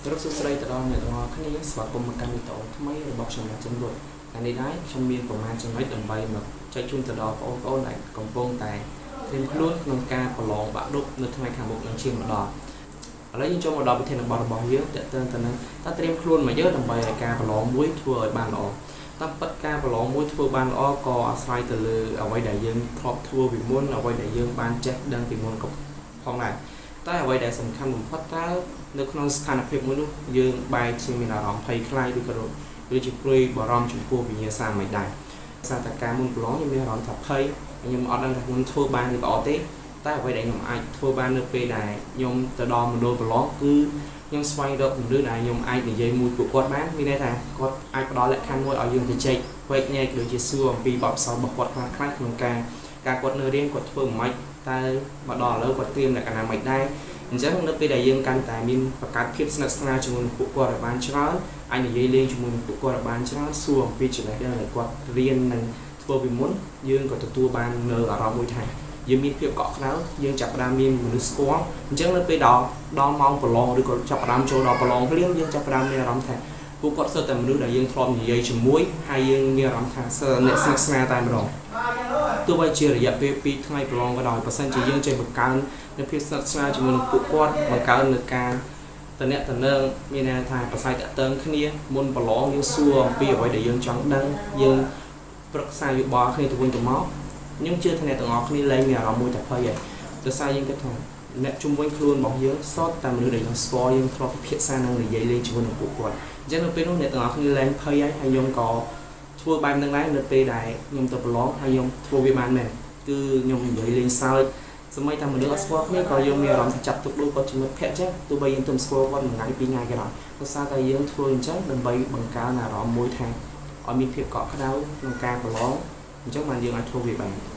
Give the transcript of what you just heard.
គោរពសួស្តីទៅដល់អ្នកទាំងអស់គ្នាស្វាគមន៍មកកាន់វីដេអូថ្មីរបស់ខ្ញុំបាទចិនវុឌ្ឍថ្ងៃនេះដែរខ្ញុំមានប្រមាណចំណុចដើម្បីមកចែកជូនទៅដល់បងប្អូនដែលកំពុងតែត្រៀមខ្លួនក្នុងការប្រឡងបាក់ឌុបនៅថ្ងៃខាងមុខនឹងឈានមកដល់ឥឡូវយើងចូលមកដល់ប្រធានបទរបស់យើងតើតើទៅនឹងតើត្រៀមខ្លួនមកយើងដើម្បីឲ្យការប្រឡងមួយធ្វើឲ្យបានល្អតាមពិតការប្រឡងមួយធ្វើបានល្អក៏អាស្រ័យទៅលើអ្វីដែលយើងធ្លាប់ធ្វើពីមុនអ្វីដែលយើងបានចេះដឹងពីមុនក៏ផងដែរតែអ្វីដែលសំខាន់បំផុតតើនៅក្នុងស្ថានភាពមួយនោះយើងបែរជាមានអារម្មណ៍ភ័យខ្លាចឬក៏ឬជាព្រួយបារម្ភចំពោះវិញ្ញាសាមិនដែរសារតែការមុនប្រឡងខ្ញុំមានអារម្មណ៍ថាភ័យខ្ញុំអត់ដឹងថាខ្ញុំធ្វើបានឬក៏អត់ទេតែអ្វីដែលខ្ញុំអាចធ្វើបាននៅពេលដែលខ្ញុំទៅដល់មណ្ឌលប្រឡងគឺខ្ញុំស្វែងរកមនុស្សដែលខ្ញុំអាចនិយាយមួយពួកគាត់បានមានន័យថាគាត់អាចផ្ដល់លក្ខខណ្ឌមួយឲ្យយើងទៅជែកវែកញែកដូចជាសួរអំពីបទពិសោធន៍របស់គាត់ខ្លះខ្លះក្នុងការការគាត់នៅរៀនគាត់ធ្វើមិនម៉េចតើមកដល់ឥឡូវគាត់ត្រៀមលក្ខណៈម៉េចដែរអញ្ចឹងនៅពេលដែលយើងកាន់តែមានបង្កើតភាពស្និទ្ធស្នាលជាមួយនឹងពួកគាត់ឲ្យបានច្រើនអាចនិយាយលេងជាមួយនឹងពួកគាត់ឲ្យបានច្រើនសួរអំពីចំណេះដឹងដែលគាត់រៀននិងធ្វើពីមុនយើងក៏ទទួលបាននៅអារម្មណ៍មួយថាយើងមានភាពកក់ក្ដៅយើងចាប់ផ្ដើមមានមនុស្សស្គាល់អញ្ចឹងនៅពេលដល់ដល់ម៉ោងប្រឡងឬក៏ចាប់ផ្ដើមចូលដល់ប្រឡងភ្លាមយើងចាប់ផ្ដើមមានអារម្មណ៍ថាពួកគាត់សុទ្ធតែមនុស្សដែលយើងធ្លាប់និយាយជាមួយហើយយើងមានអារម្មណ៍ថាសិទ្ធអ្នកស្និទ្ធស្នាលតែម្ដងទោះបីជារយៈពេល2ថ្ងៃប្រឡងក៏ដោយបើសិនជាយើងចេះបង្កើននូវភាពស្និទ្ធស្នាលជាមួយនឹងពួកគាត់បង្កើននូវការតំណាក់តំណងមានន័យថាប្រស័យតាក់ទងគ្នាមុនប្រឡងយើងសួរអំពីអ្វីដែលយើងចង់ដឹងយើងប្រឹក្សាយោបល់គ្នាទៅវិញទៅមកខ្ញុំជឿថាអ្នកទាំងអស់គ្នាលែងមានអារម្មណ៍មួយតែភ័យហើយដោយសារយើងគិតថាអ្នកជុំវិញខ្លួនរបស់យើងសុទ្ធតែមនុស្សដែលយើងស្គាល់យើងធ្លាប់ពិភាក្សានិងនិយាយលេងជាមួយនឹងពួកគាត់អញ្ចឹងនៅពេលនោះអ្នកទាំងអស់គ្នាលែងភ័យហើយហើយខ្ញុំក៏ធ្វើបែបហ្នឹងដែរនៅពេលដែលខ្ញុំទៅប្រឡងហើយខ្ញុំធ្វើវាបានមែនគឺខ្ញុំនិយាយលេងសើចសម្បីតែមនុស្សអត់ស្គាល់គ្នាក៏យើងមានអារម្មណ៍ថាចាប់ទុកដូចគាត់ជាមិត្តភក្តិចឹងទោះបីយើងទៅស្គាល់គាត់មួយថ្ងៃពីរថ្ងៃក៏ដោយដោយសារតែយើងធ្វើអញ្ចឹងដើម្បីបង្កើនអារម្មណ៍មួយថាឲ្យមានភាពកក់ក្ដៅក្នុងការប្រឡងអញ្ចឹងបានយើងអាចធ្វើវាបាន។